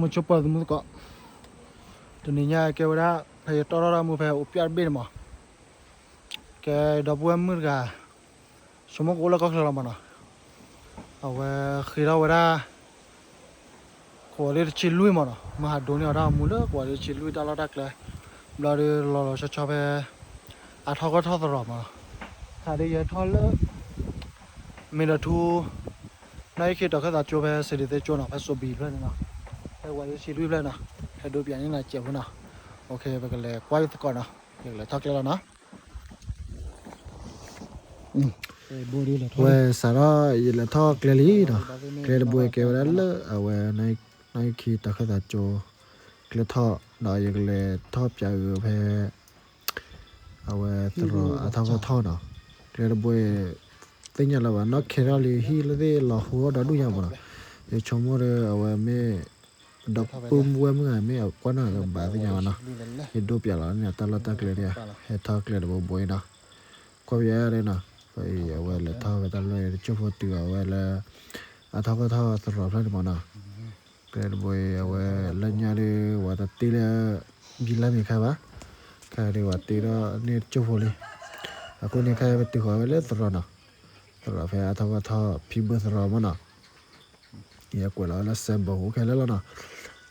မုၢ်ဆိပၢၢ်သမူသကိး, တနံၤညါကဲဝဲဒၣ် ဖဲယတီၢ်ထီၣ်တၢ်မူဖဲအိၣ်ပျဲၢ်တဘ့ၣ်န့ၣ်မး, ကဲဒီပုၢ်ဝဲၢ်မုၣ်တဂၤ ဆိကမိၣ်ကအိၣ်လၢကီၢ်ချၢလီၤမးနီၤ, အဝဲဃ့ထီၣ်ဝဲဒၣ် ကဝီၤဒ့တဆံလွံၢ်မးနီၤ, မ့ၢ်ဟးဒိးန့ၢ်အီၤတၢ်မူလၢကဝီၤဒ့တဆံလွံၢ်တၢ်လီၢ်တၢ်ကျဲ, ဘျီဒီးလီၤလီၤဆီဆီဖဲ အါထီၣ်ကီၢ်ထီၣ်သရိာ်မးနီၤ, ခါဒ်ယဟဲထီၣ်လၢ မ့ၢ်ဒီးထူ နီၢ်အံၣ်ခံတီၤခၢၣ်သးကၠိဖဲစံးဒံးသ့ကၠိနီၤ, ဖဲစိဘံဖျၢၣ်န့ၣ်နီၤ, ဖဲကဝီၤဒ့တဆံလွံၢ်ဖျၢၣ်နီၤ, ဟဲဒိးပၠးန့ၢ်နၤစဲးဖိနီၤ, ပကလဲၤကွၢ်ယသကိးနီၤ, ယကလဲၤထီၣ်ကျဲလီၤနီၤ. ဝဲစးထီၣ် ယလဲၤထီၣ်ကျဲလံနီၤ, ကျဲတဘိကဲဝဲဒၣ်လၢအဝဲ နီၢ်အံၣ်ခံတီၤခၢၣ်သးကၠိ ကျဲထီၣ် ဒီးယကလဲၤထီၣ်ပၠးအုးဖဲ အဝဲသရိာ်အါထီၣ်ကီၢ်ထီၣ်နီၤ, ကျဲတဘိ သ့ၣ်ညါလၢၤဘၣ် နီၢ်ခဲထီၣ်လံဟံၣ်လၢသ့ၣ်လီၤဟူထီၣ်ဒီဒူၣ်ညါမးနီၤ, ယဆိကမိၣ်ဒီးအဝဲမ့ၢ် ဒီပုၢ်ဝဲၢ်မုၣ်ဂၤမ့ၢ်အကွၢ်နီၣ်ကဘၣ်သ့ၣ်ညါဘၣ်နီၤ, ယဒိးပၠးလီၤန့ၣ် တၢ်လီၢ်တၢ်ကျဲဒၣ် ဟဲထီၣ်ကျဲတဘိဘိအံၤနီၤ, ကွၢ်ပၠးဒၣ်နီၤ, ဖဲအံၤအဝဲလဲၤထီၣ်ဖဲတၢ်လီၢ်တကၠိၢ်ဖိတုၤအဝဲလၢ အါထီၣ်ကီၢ်ထီၣ်သရိာ်ဖျၢၣ်န့ၣ်မးနီၤ, ကျဲတဘိအံၤအဝဲလၢညါဒီး ဝဲတတ့လၢ ဘံလၢမ့ၢ်ခါဘၣ်, ခါဒီးဝဲတ့ထီၣ်န့ၢ်တကၠိၢ်ဖိလံ, အဃိန့ၣ်ခါပတုၤဃီၤဝဲလၢသရိာ်နီၤ, သရိာ်ဖဲအါထီၣ်ကီၢ်ထီၣ်ဖံဘၢသရိာ်မးနီၤ ယကွဲးလီၤဝဲလၢစဲးဘီအိၣ်ခဲလၢာ်လီၤနီ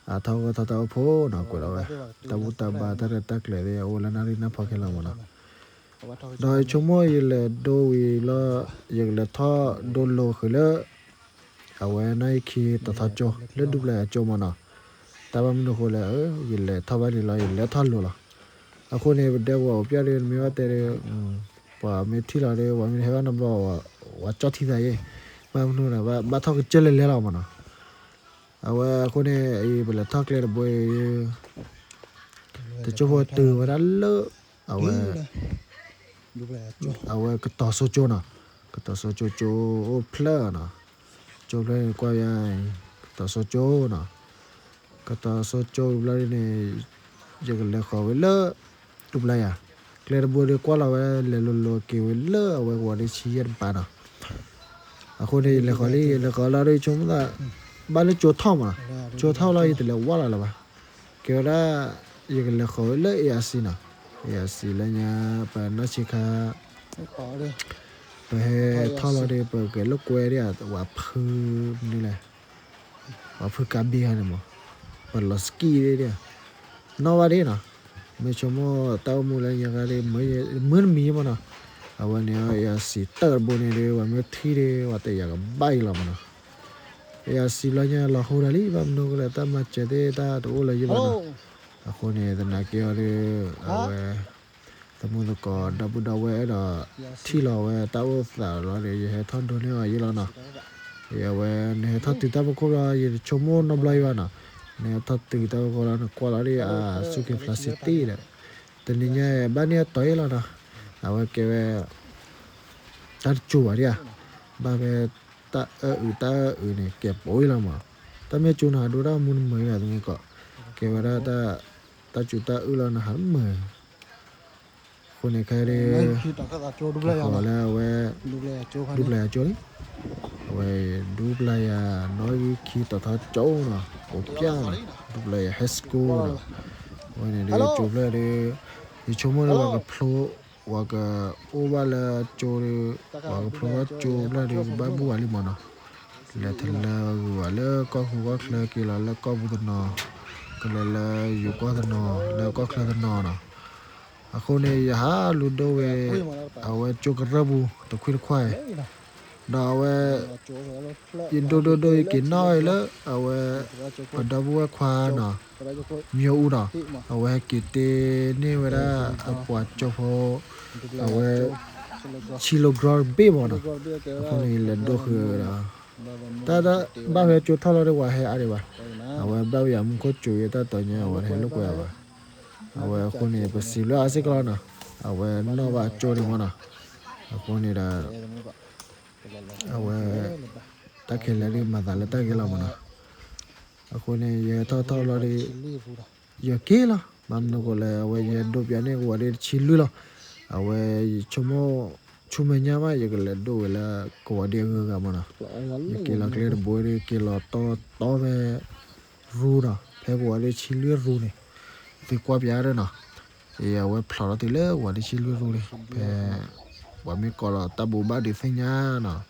ၤ, အါထီၣ်ကီၢ်ထီၣ်တၢ်အိၣ်ဖှိၣ်နီၤ ကွဲးလီၤဝဲ, တၢ်ဘူၣ်တၢ်ဘါတၢ်ရဲၣ်တၢ်ကျဲၤသ့ၣ် အအိၣ်လၢနၣ်ရံၣ်နၢ်ဖီခဲလၢာ်မးနီၤ, ဒီးယဆိကမိၣ်ယလဲၤဒိဝံၤလီၤ, ယကလဲၤထီၣ်ဒိလိာ်ဃုာ်လၢ အဝဲနီၢ်အံၣ်ခံတီၤထီကၠိ လၢဒူပျၢ်ယၤကၠိမးနီၤ, တၢ်ဘၣ်မနုၤအဃိလဲၣ် ယလဲၤထီၣ်ဘၣ်လံလီၤ ယလဲၤထီၣ်လိၤလီၤ, အဃိန့ၣ် ပဒဲကဝီၤအိၣ်ပျဲၢ်ဒီး နမ့ၢ်ဘၣ်တဲဒီး ပှၤမ့ၢ်ထံၣ်လီၤဒီး ပှၤမ့ၢ်တဟဲဘၣ်နီတဘျီ ပှၤကၠီၣ်ထံသးယ့ၣ်, ဘၣ်မနုၤဒီး ဘၣ်ထီၣ်ကစၢၢ်လဲၤလဲၤလီၤမးနီၤ, အဝဲအဃိန့ၣ် အံၤပလဲၤထီၣ်ကျဲတဘိအံၤ တကၠိၢ်ဖိတုၤဝဲဒၣ်လၢ အဝဲ အဝဲကတီၤစိကၠိနီၤ, ကတီၤစိကၠိကၠိအိၣ်ဖျၢၣ်နီၤ, ကၠိဖျၢၣ်န့ၣ်ကွၢ်ယါ ကတီၤစိကၠိနီၤ, ကတီၤစိကၠိဘျီန့ၣ် ယကလဲၤဃီၤဝဲလၢ ဒူပျၢ်ယၤ, ကျဲတဘိဒီးကွၢ်လီၤဝဲလဲၤလိၤလိၤက့ၤဝဲလၢအဝဲကဝီၤဒ့ဆံယဲၢ်တပၤနီၤ, အဃိန့ၣ် ယလဲၤဃီၤလံ ယလဲၤဃီၤလီၤဒီးဆိကမိၣ်သး ဘၣ်လၢကၠိထီၣ်မး, ကၠိထီၣ်လီၤ ယတလဲၤဝဲလီၤလၢၤဘၣ်, ကဲဝဲဒၣ် ယကလဲၤဃီၤဝဲလၢ A R C နီၤ, A R C လၢညါ ပနီၢ်ဆံခါ ပဟဲထီၣ်လီၤဒီး ပကဲလိာ်ကွဲဒ် ဝၤဖုမနုၤလဲၣ် ပှၤဖုကါဘ့ၣ်ဟါန့ၣ်မး, ပလီၤစကံဒ်ဒ်, နီၣ်ဘၣ်ဒ်နီၤ, မ့ၢ်ဆိကမိၣ်တၢ်အိၣ်မူလၢညါခါဒီး မုၢ်တမံၤမးနီၤ, အဝဲန့ၣ် A R C တၢ်တဘိန့ၣ်ဒီး ပှၤမ့ၢ်ထံၣ်ဒီး ပှၤတယာ်ကဘၣ်အံၤလီၤမးနီၤ, A R C ဘျီညါလီၤဟူဒၣ်လံ ဘၣ်မနုၤကလဲၣ် တၢ်မၤစၢၤသ့ၣ်တၢ်တအိၣ်လၢၤယံၤဘၣ်နီၤ, အဃိန့ၣ် သနာ်က့အီၤဒီး အဝဲ သမူသကိး ဒီပုၢ်ဒီဝဲၢ်အဲၣ်ဒိး ထံၣ်လီၤဝဲတၢ်အိၣ်သးလီၤဒီး ယဟဲထီၣ်ဒိးန့ၢ်အီၤယံၤလီၤနီၤ, အဝဲ နဟဲထီၣ်တုၤတၢ်ဖီခိၣ်လီၤ ယတဆိကမိၣ်နီတဘျီအံၤဘၣ်နီၤ, နဟဲထီၣ်တုၤတၢ်ဖီခိၣ်လီၤ နကွၢ်လီၤဒ်အစူၢ်က့ၤဖျါစ့တ့ၢ်ဒီး, တနံၤညါ ဘၣ်န့ၢ်အတီၤအံၤလီၤနီၤ, အဝဲကဲဝဲ တၢ်တကၠိၤဘၣ်ဒ်ဧါ, ဘၣ်ဖဲ တၢ်အၢအုးတၢ်အၢအုးန့ၣ် ကဲပိာ်အံၤလီၤမး, တၢ်မ့ၢ်ကၠိၤနဟးဒိတၢ်မူတမုာ်ဘၣ် သမူသကိး, ကဲဝဲဒၣ် တၢ်စူၤတၢ်အုးလီၤ နဟးတမုာ်, အဃိန့ၣ်ခဲဒီး ကီၤလၢအဝဲ ဒူပျၢ်ယၤကၠိလံ, အဝဲ ဒူပျၢ်ယၤ နီၣ်ဂံၢ်ခံတီၤထီကၠိနီၤ အိၣ်ပျဲၢ်နီၤ ဒူပျၢ်ယၤ high school နီၤ, အဝဲန့ၣ်ဒီးကၠိဖျၢၣ်ဒီး ယဆိကမိၣ်ဒီးပှၤကဖျိ ပှၤကအိၣ်ဘၣ်လၢကၠိဒီး ပှၤကဖျိဘၣ်ကၠိဖျၢၣ်ဒီး ကဘၣ်ဘူၣ်ဝဲလံမးနီၤ, လဲၤထလၢဂုၤဝဲလၢကီၢ်ဃုာ်ကီၢ်ချၢ က့ၤလီၤလၢကီၢ်ပူၤတနီၤ, ကလဲၤလၢယိၤကီၢ်တနီၤ လၢကီၢ်ချၢတနီၤနီၤ, အဃိန့ၣ် ယဟးလူၤဒိဝဲ အဝဲကၠိကရၢၢ်ပူၤ တခွံတခွါအံၤ, ဒီးအဝဲ ယဒိၣ်ဒိၣ်ဒိၣ် ယက့ၤနီၣ်ဝဲလၢ အဝဲ ပဒီပုၢ်ဝဲၢ်ခွါနီၤ, မၠိအူနီၤ, အဝဲဟဲက့ၤတ့န့ၢ်ဝဲဒၣ်အပှၤကၠိဖိ, အဝဲ ဆံလိကရၢၢ်တဘ့ၣ်မးနီၤ, အဃိန့ၣ် ယလဲၤဒိဃုာ်ဒီး တၢ်ဘၣ်ဖဲကၠိထီၣ်လီၤဒီး ပှၤဟဲအါဒံးဘၣ်, အဝဲဘၣ်ပယၤမူခိၣ်ကၠိအံၤ တၢ်တီၤညါ အဝဲတဟဲလိာ်ကွဲဘၣ်, အဝဲအဃိန့ၣ် ပစံးဘျုးအါစ့ၢ်ကီးလီၤနီၤ, အဝဲနီၣ်ဘၣ်ကၠိန့ၣ်မးနီၤ, အဃိန့ၣ်ဒီး အဝဲ တၢ်ခဲလၢာ်ဒ်မၤသးလၢတၢ်ဂ့ၤလီၤမးနီၤ, အဃိန့ၣ် ယဟဲထီၣ်ထီၣ်လီၤဒီး ယက့ၤလီၤ, ဘၣ်မနုၤဃိလဲၣ် အဝဲယဟဲဒိးပၠးန့ၢ်ကဝီၤဒ့တဆံလွံၢ်လီၤ, အဝဲယဆိကမိၣ် ဆူမဲာ်ညါမး ယကလဲၤဒိးဝဲလၢကဝီၤဒ့အဂုၤအဂၤမးနီၤ, ယက့ၤလီၤကျဲတဘိဒီး က့ၤလီၤတီတီဖဲ ရူနီၤ, ဖဲကဝီၤဒ့ဆံလွံၢ်ရူန့ၣ်, သုကွၢ်ပျးဒီးနီၤ, အဝဲဖျိးထီၣ်တုၤလၢကဝီၤဒ့ဆံလွံၢ်ရူန့ၣ်, ဖဲ ပှၤမ့ၢ်ကိးလီၤတၢ်ဘိးဘၣ်ဒုးသ့ၣ်ညါနီၤ,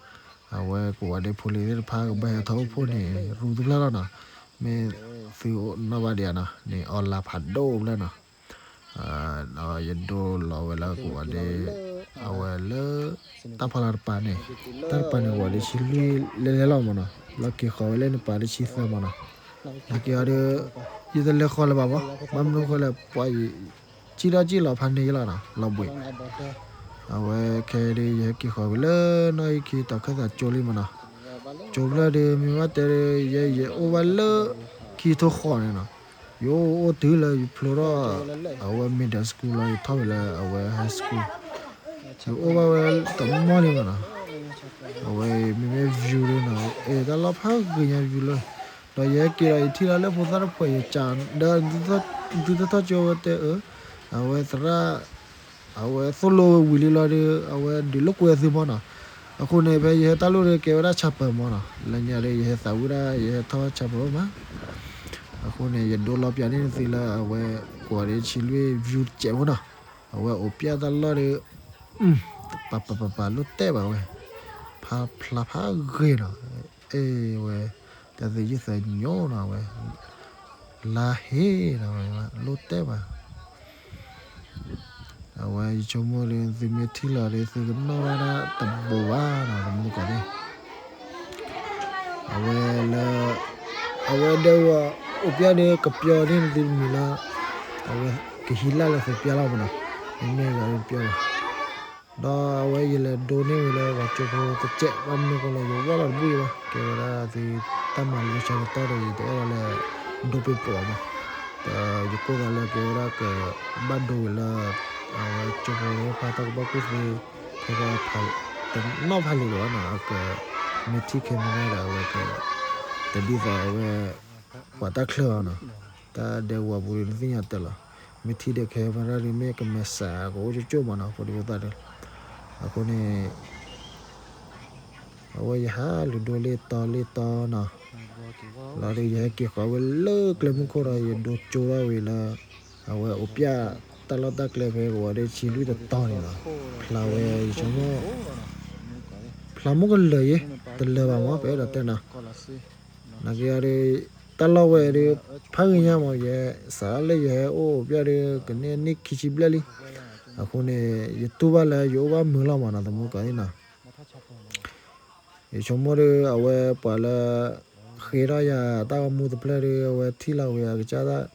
အဝဲကဝီၤဒ့ဖိလံၤသ့ၣ်တဖၣ်ကဘၣ်ဟဲထီၣ်အိၣ်ဖှိၣ်န့ၣ် ရူတဖျၢၣ်လီၤနီၤ, မ့ၢ်သုနီၣ်ဘၣ်ဒံးဧါနီၤ, န့ၣ်အီၣ်လါဖးဒိၣ်ဖျၢၣ်နီၤ ဒီးယဒိလီၤဝဲလၢကဝီၤဒ့, အဝဲလၢ တၢ်ဖီလာ်တပၤန့ၣ်, တၢ်တပၤန့ၣ် ကဝီၤဒ့ဆံလွံၢ်လဲၤလဲၤလီၤမးနီၤ, လီၢ်က့ၤဃီၤဝဲလၢန့ၣ်ပၤဒ့ဆံသၢမးနီၤ, နာ်က့အီၤဒီး ယတလဲၤဃီၤလၢၤဘၣ်မး, ဘၣ်မနုၤဃိလဲၣ် ပှၤအံၤ ကံၣ်ထီၣ်ကံၣ်လီၤဖးန့ၢ်ယလီၤနီၤ, လီၤဘှံး အဝဲခဲအံၤဒုး ယဟဲက့ၤဃီၤဝံၤလၢနီၣ်အံၤခံတီၤခၢၣ်သးကၠိလံမးနီၤ, ကၠိဖျၢၣ်ဒုး မ့ၢ်ဘၣ်တဲဒုး ယဲယအိၣ်ဘၣ်လၢ ခံထိဃီန့ၣ်နီၤ, ယအိၣ်အိၣ်တုၤလၢယဖျိထီၣ် အဝဲ middle school လီၤ ယထီၣ်ဝံၤလၢအဝဲ high school, ယအိၣ်ဘၣ်ဝဲတမီၢ်လံမးနီၤ, အဝဲမ့မ့ၢ် view ဒုးနီၤ, အဲ တၢ်လီၢ်ဖးဂ့ၤညါ view လီၤ, ဒီးယဟဲက့ၤဒီးယထံၣ်လီၤလၢဖိသၣ်တဖှဲး ယကးဒီး သုတထီၣ်ကၠိဝဲတဲအၢ, အဝဲသရၣ် အဝဲသိၣ်လိဝံၤလံလီၤဒီး အဝဲဒုးလိာ်ကွဲသုမးနီၤ, အဃိန့ၣ် ဖဲယဟဲတၢ်လိၣ်ဒီး ကဲဝဲဒၣ် chapel မးနီၤ, လၢညါဒီး ယဟဲသးဝံၣ်ဒၣ် ယဟဲထီၣ် chapel မး, အဃိန့ၣ် ယဒိလီၤပျးန့ၢ်သုလၢအဝဲ ကဝီၤဒ့ဆံလွံၢ် view တစဲးဖိနီၤ, အဝဲအိၣ်ပျဲတၢ်လီၢ်ဒီး ပပပပလိၣ်တဲာ်ဘၣ်ဝဲ, ဖးဖျါဖးဂ့ၤနီၤ, အဲဝဲ တၢ်သယုၢ်သညိနီၤဝဲ, လါဟ့နီၤဝဲ လိၣ်တဲာ်ဘၣ် အဝဲယဆိကမိၣ်ဒီး သုမ့ၢ်ထံၣ်လီၤဒီး သုကနီၣ်ဘၣ်ဒၣ်တဘိးဘၣ်နီၤ တမူကီးန့ၣ်, အဝဲလၢ အဝဲဒဲဝဲ အိၣ်ပျဲၢ်ဒီးကပျီန့ၢ်သုတမံၤလီၤ, အဝဲကဟံးလၢ်လၢသုပျဲလီၤမးနီၤ, မ့မ့ၢ်ဂၤဒီးပျဲလီၤ ဒီးအဝဲယလဲၤဒိန့ၢ်ဝံၤလၢပှၤကၠိဖိတစဲး ဘၣ်မနုၤဃိလဲၣ် ယဝီလီၤတဘူၣ်အံၤဘၣ်, ကဲဝဲဒၣ်သုတၢ်မၤလိဆၢကတီၢ်ဒီး ယတအဲၣ်ဒိးလၢ ဒိပ့ၤပိာ်မး, ဒီးယကိၢ်သးလၢကဲဝဲဒၣ်ကဘၣ်ဒိဝံၤလၢ အဝဲကၠိဖိသ့ၣ်တဖၣ်တၢ်ကဘၣ်ကူၣ်သ့ ဖဲဖဲ တနီၣ်ဖးလံာ်လီၤနီၤ, အက မ့ၢ်ထံၣ် camera ဒီး အဝဲက တဒ်သိးအဝဲ ပှၤတၢ်ချၢအီၤနီၤ, တၢ်ဒဲဝီၤပူၤဒီးနသ့ၣ်ညါတၢ်လီၤ, မ့ၢ်ထံၣ်ဒီး camera ဒီးမ့ၢ်ကမဲာ်စးကအိၣ်ကၠိကၠိမးနီၤ ဖိဒံဖိသၣ်ဒီး, အဃိန့ၣ် အဝဲယဟးလုၢ်ဒိလ့ၣ်တီလ့ၣ်တီနီၤ, လီၤဒီးယဟဲက့ၤဃီၤဝဲလၢကျဲမုၢ်ခိၣ်ဒီး ယဒိကၠိထီၣ်ဝံၤလၢ အဝဲအိၣ်ပျဲၢ်တၢ်လီၢ်တၢ်ကျဲဖဲကဝီၤဒ့ဆံလွံၢ်တတီၤန့ၣ်လီၤ, ဖျါဝဲယဆိကမိၣ် ဖျါမိၢ်ကလၢာ်ယဲ, တလၢာ်ဘၣ်မး ပအဲၣ်ဒိးတဲနီၤ, နာ်က့အီၤဒီး တၢ်လီၢ်ဝဲဒီး ဖးဂ့ၤညါမး ယဲ စးလၢယဟဲအိၣ်ပျဲၢ်ဒီး ကန့ၢ်နံၣ်ခံဆံဘျဲၣ်လံ, အဃိန့ၣ် ယတူၢ်ဘၣ်လၢယအိၣ်ဘၣ်မုာ်လီၤမးနီၤ သမူကီးအံၤနီၤ ယဆိကမိၣ်ဒီး အဝဲပှၤလၢ ဃ့ထီၣ်ယၤတၢ်ဂီၤမူတဖျၢၣ်ဒီး အဝဲထံၣ်လီၤဝဲအကစၢ်ဒၣ်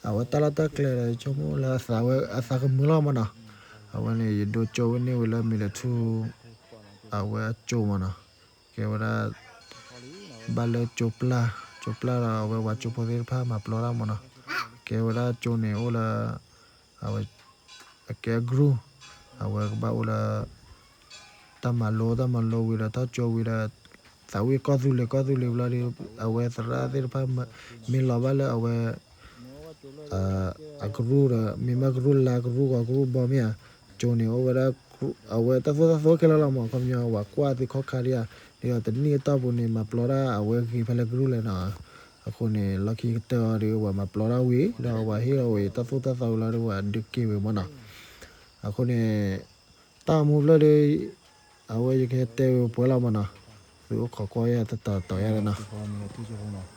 အဝဲတၢ်လီၢ်တၢ်ကျဲဒီး ယဆိကမိၣ်လၢအသးဝဲ အသးကမုာ်လီၤမးနီၤ, အဝဲန့ၣ် ယဒိကၠိဝဲန့ၢ်ဝံၤလၢ မံၤလၢထူ အဝဲအကၠိမးနီၤ, ကဲဝဲဒၣ် ဘၣ်လၢကၠိပျၢ်, ကၠိပျၢ်ဒီး အဝဲပှၤကၠိဖိသ့ၣ်တဖၣ်မၤပျီတၢ်မးနီၤ, ကဲဝဲဒၣ်ကၠိန့ၣ်အိၣ်လၢ အဝဲ အကဲအကရူၢ်, အဝဲကဘၣ်အိၣ်လၢ တၢ်မၤလိ တၢ်မၤလိဝံၤဒီး ထီၣ်ကၠိဝံၤဒီး သးဝံၣ်ကီၢ်သူလ့ၤ ကီၢ်သူလ့ၤဘျီဒီး အဝဲသရၣ်သ့ၣ်တဖၣ် မ့ၢ်လီၤဘၣ်လၢအဝဲ အကရူၢ်ဒီး မ့ၢ်မ့ၢ်ကရူၢ်လါ ကရူၢ်ဂီၤ ကရူၢ်ဘီမ့ၢ်ဧါ, ကၠိန့ၣ် အိၣ်ဝဲဒၣ် အဝဲတၢ်သိၣ်တၢ်သီခဲလၢာ်လီၤမး, ခီပညီဝဲကွၢ်သုခီၣ်ခါဒံးဧါ, ဒီးတနံၣ်အတီၢ်ပူၤန့ၣ် မၤပျီတၢ်အဝဲဂ့ၤဖဲလဲၣ်ကရူၢ်လဲၣ်နီၤ, အဃိန့ၣ် လီၢ်ခံကတၢၢ်အီၤဒီး ပှၤမၤပျီတၢ်ဝံၤ ဒီးပှၤဟ့ၣ်လီၤဝဲတၢ်သိၣ်တၢ်သီဝံၤလီၤဒီး ပှၤဒုးက့ၤဝဲမးနီၤ, အဃိန့ၣ် တၢ်မူဖျၢၣ်ဒီး အဝဲယကဟဲတဲဝဲပှဲၤလီၤမးနီၤ, သုအိၣ်ခိးကွၢ်ယၤတတီၤတီၤယၤလီၤနီၤ. ယလီၢ်ဝဲဒၣ်ဆံခံ ဆံတၢ ဆံသၢ.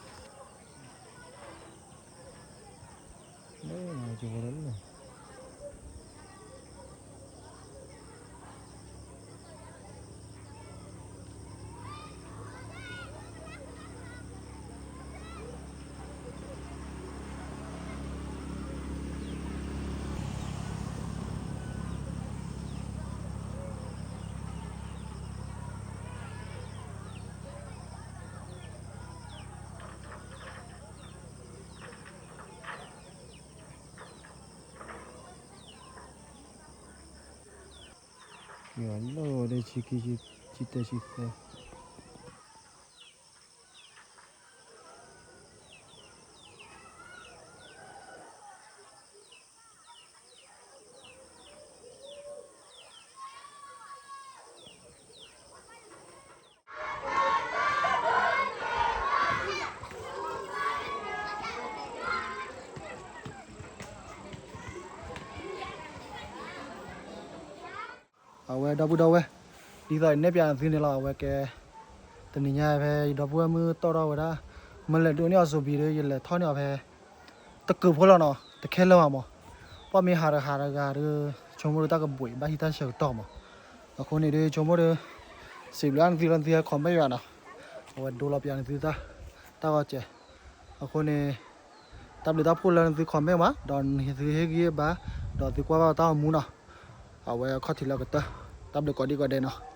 အဝဲဒီပုၢ်ဒီဝဲၢ်, ဒ်သိးယနဲၣ်ပၠးနသုန့ၣ်လီၤ. အဝဲကဲ တနံၤညါဖဲယဒီပုၢ်ဝဲၢ်မုၣ်တီၢ်ထီၣ်ဝဲဒၣ် မလဲၤဒိးန့ၢ်အီၤစိၤဘံၤဒီး ယလဲၤထီၣ်န့ၢ်အီၤဖဲ တကုးဖိလီၤနီၤ, တခဲလၢာ်ဘၣ်မး. ပှၢ်မ့ၢ်ဟးတဟးတဂၤဒီး ဆိကမိၣ်ဒီးတၢ်ကဘှံးဘၣ်ဟံးတၢ်ဆၢကတီၢ်မး. အဃိန့ၣ်ဒီး ဆိကမိၣ်ဒီး စံးဘျုးနသုလၢနသုဟဲ comment ယၤနီၤ. အဝဲဒိလီၤပၠးနသုတၢ် တၢ်ဂီၤစဲး. အဃိန့ၣ် တၢ်ဘျုးတၢ်ဖှိၣ်လၢနသု comment မး ဒီးနသုဟ့ၣ်ဂံၢ်ဟ့ၣ်ဘါ ဒီးသုကွၢ်ဘၣ်တၢ်ဂီၤမူနီၤ. အဝဲအခီၣ်ထံးလၢကတၢၢ် တၢ်ဘျုးကိးဒံကိးဒဲးနီၤ.